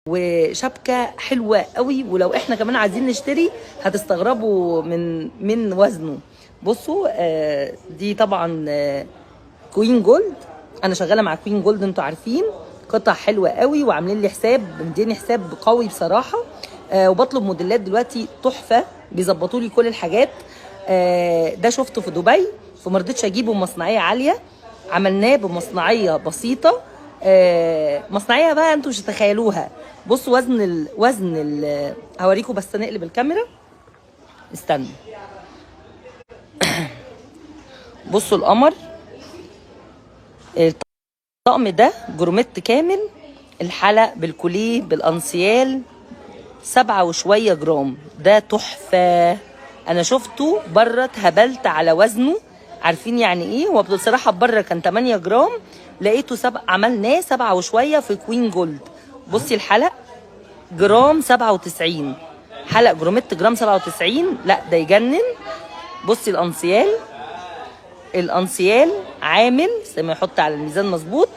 وشبكة حلوة قوي. ولو احنا كمان عايزين نشتري هتستغربوا من وزنه. بصوا دي طبعا Queen Gold، انا شغالة مع Queen Gold انتوا عارفين، قطع حلوة قوي وعاملين لي حساب، مديني حساب قوي بصراحة. وبطلب موديلات دلوقتي تحفة، بيظبطوا لي كل الحاجات. ده شفته في دبي فما رضيتش اجيبه بمصنعيه عالية، عملناه بمصنعيه بسيطة. مصنعيه بقى انتوا مش هتتخيلوها. بصوا وزن ال هوريكم، بس نقلب الكاميرا، استنوا. بصوا القمر، الطقم ده جروميت كامل، الحلق بالكوليه بالانسيال، 7 وشوية جرام. ده تحفة، انا شفته بره اتهبلت على وزنه. عارفين يعني ايه؟ هو بصراحة بره كان 8 جرام، لقيته 7، عملناه 7 وشوية في Queen Gold. بصي الحلق جرام 97، حلق جروميت جرام 97، لا ده يجنن. بصي الانسيال، الانسيال عامل زي ما يحط على الميزان مظبوط،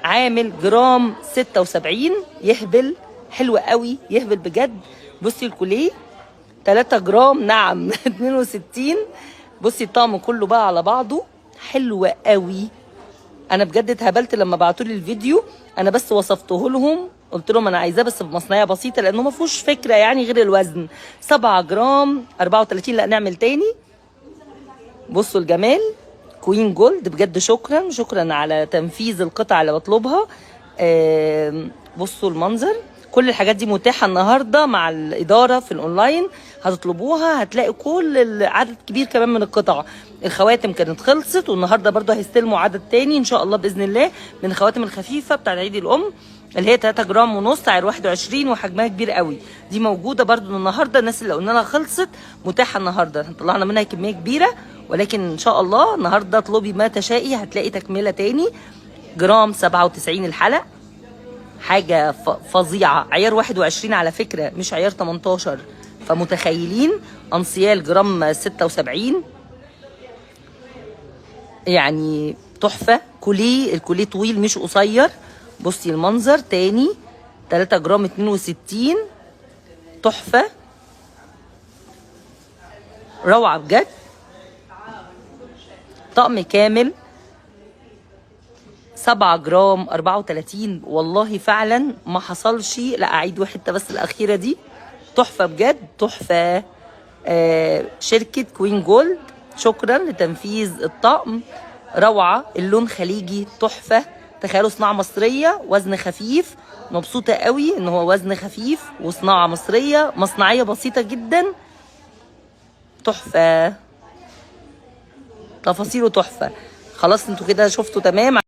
عامل جرام 76، يهبل، حلو قوي، يهبل بجد. بصي الكوليه 3 جرام، نعم 62. بصي الطقم كله بقى على بعضه حلو قوي. انا بجد اتهبلت لما بعتوا لي الفيديو، انا بس وصفته لهم، قلت لهم انا عايزاه بس بمصنعيه بسيطة لانه ما فيهوش فكرة يعني غير الوزن. 7 جرام 34، لا نعمل تاني. بصوا الجمال، Queen Gold بجد شكرا شكرا على تنفيذ القطع اللي بطلبها. بصوا المنظر، كل الحاجات دي متاحة النهارده مع الادارة في الاونلاين، هتطلبوها هتلاقي كل عدد كبير كمان من القطع. الخواتم كانت خلصت، والنهارده برضو هيستلموا عدد تاني ان شاء الله باذن الله من الخواتم الخفيفة بتاعت عيد الام، اللي هي 3 جرام ونص عيار 21 وحجمها كبير قوي. دي موجودة برضو النهارده، الناس اللي قلنا لها خلصت متاحة النهارده، احنا طلعنا منها كمية كبيرة، ولكن ان شاء الله النهارده اطلبي ما تشائي هتلاقي تكمله تاني. جرام 97 الحلق، حاجة فظيعة، عيار 21 على فكرة مش عيار 18، فمتخيلين. انسيال جرام 76، يعني تحفة. كوليه، الكوليه طويل مش قصير. بصي المنظر تاني، 3 جرام 62، تحفة، روعه بجد. طقم كامل 7 جرام 34، والله فعلا ما حصلش. لا اعيد حتة بس الاخيرة دي، تحفة بجد تحفة. شركة Queen Gold شكرا لتنفيذ الطقم، روعه. اللون خليجي تحفة، تخيلوا صناعة مصرية، وزن خفيف. مبسوطة قوي ان هو وزن خفيف وصناعة مصرية، مصنعيه بسيطة جدا، تحفة، تفاصيله تحفة. خلاص انتوا كده شفتوا تمام.